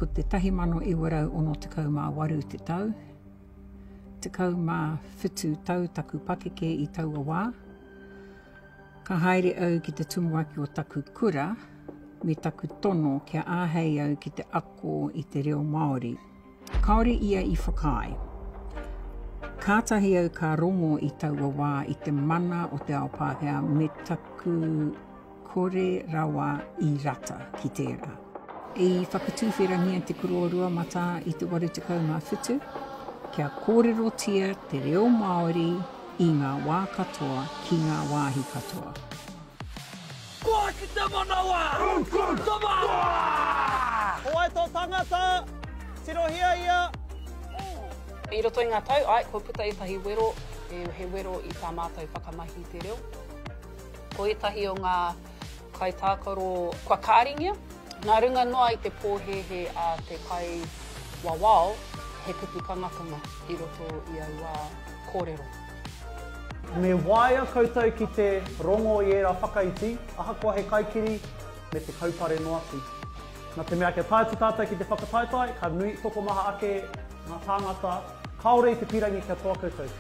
Ko te 1968 te tau. 17 tau taku pakeke i taua wā. Ka haere au ki te tumuaki o taku kura me taku tono kia āhei au ki te ako i te reo Māori. Kāore ia i whakaae. Kātahi au ka rongo i taua wā i te mana o te ao Pākehā me taku kore rawa i rata ki tērā. I whakatuwherangia te Kura o Ruamatā i te 87 kia kōrerotia te reo Māori i ngā wā katoa ki ngā wāhi katoa. Koa ki te manawa! Tama! Ko wai tō tangata? Tirohia ia! I roto i ngā tau, āe, kua puta ētahi wero, he wero i tā mātou whakamahi i te reo. Ko ētahi o ngā kaitākaro kua kāringia, nā runga noa i te pōhēhē a te kaiwawao, he kupu kangakanga i roto i aua kōrero. Me waea koutou ki te rongo i ērā whakaiti, ahakoa he kaikiri, me te kaupare noa atu. Nā te mea kia tae atu tātou ki te whakataetae, ka nui tokomaha ake ngā tāngata kāore i te pīrangi kia toa koutou.